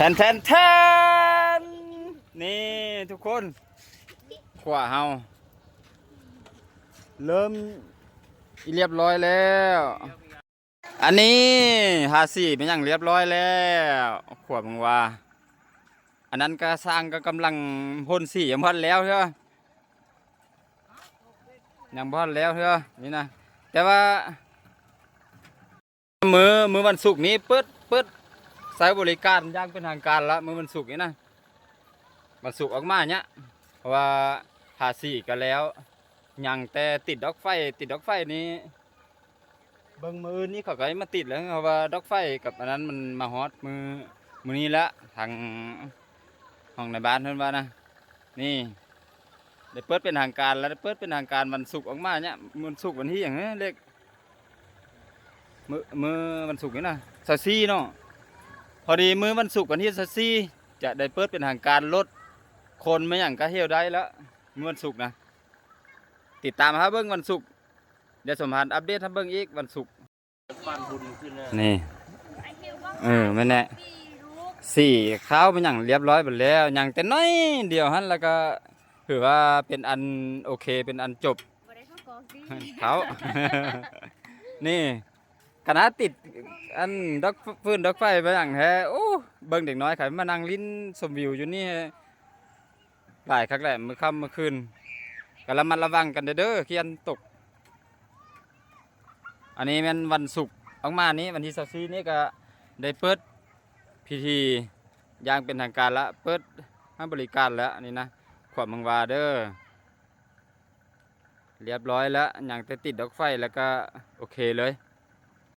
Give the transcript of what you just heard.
ແທນ ແທນ ແທນ ນີ້ທຸກຄົນ ຂົວເຮົາເລີ່ມຮຽບຮ້ອຍແລ້ວ. ອັນນີ້ທາສີແມ່ນຫຍັງຮຽບຮ້ອຍແລ້ວ ຂົວເບິ່ງວ່າ ອັນນັ້ນກະຊ່າງກະກຳລັງພົ່ນສີ ຍັງບໍ່ທັນແລ້ວເທື່ອ ຍັງບໍ່ທັນແລ້ວເທື່ອນີ້ນະ ແຕ່ວ່າ ມື້ ມື້ວັນສຸກນີ້ເປີດ ເປີດໃຊ້ບໍລິການຢ່າງເປັນທາງການລະ ມື້ວັນສຸກນີ້ນະ ວັນສຸກອອກມາເນຍ ເພາະວ່າທາສີກະແລ້ວ ຍັງແຕ່ຕິດດອກໄຟ ຕິດດອກໄຟນີ້ ເບິ່ງມື້ອື່ນນີ້ເຂົາກະມາຕິດແລ້ວ ເພາະວ່າດອກໄຟກັບອັນນັ້ນມັນມາຮອດມື້ ມື້ນີ້ລະ ທາງຫ້ອງນາຍບ້ານເພິ່ນວ່ານະ ນີ້ ໄດ້ເປີດເປັນທາງການລະ ໄດ້ເປີດເປັນທາງການວັນສຸກອອກມາເນຍ ວັນສຸກວັນທີຫຍັງເນາະ ເລກ ມື້ ມື້ວັນສຸກນີ້ນະ ຊາວສີ່ເນາະ ພໍດີມື້ວັນສຸກວັນທີຊາວສີ່ ຈະໄດ້ເປີດເປັນທາງການ ລົດຂົນມາຫຍັງກະເຮັດໄດ້ລະ ມື້ວັນສຸກນະ ຕິດຕາມຫາເບິ່ງວັນສຸກ ດຽວສົມພານອັບເດດໃຫ້ເບິ່ງອີກວັນສຸກ ນີ້ ເອີ ແມ່ນແຫຼະ ສີຂາວແມ່ນຫຍັງຮຽບຮ້ອຍເບິດແລ້ວ ຍັງແຕ່ໜ້ອຍດຽວຫັ້ນ ລະກະຖືວ່າເປັນອັນໂອເຄ ເປັນອັນຈົບ ບໍ່ໄດ້ເຂົ້າກອງຕິ ເຂົ້າ ນີ້ ຂະໜາດຕິດອັນດອກຟືນດອກໄຟໄປຫຍັງແທ້ ໂອ້ ເບິ່ງເດັກນ້ອຍເຂົາມານັ່ງຫຼິ້ນຊົມວິວຢູ່ນີ້ ຫຼາຍຄັກແຫຼະ ມື້ຄ່ຳມື້ຄືນ ກະລະມັດລະວັງກັນເດີ ຂຽນຕົກ. ອັນນີ້ແມ່ນວັນສຸກອອກມານີ້ ວັນທີຊາວສີ່ນີ້ກະໄດ້ເປີດພິທີຢ່າງເປັນທາງການລະ ເປີດໃຫ້ບໍລິການແລ້ວ ອັນນີ້ນະ ຂວາມເມືອງວາເດີ ຮຽບຮ້ອຍລະ ຍັງແຕ່ຕິດດອກໄຟລະກະໂອເຄເລີຍ.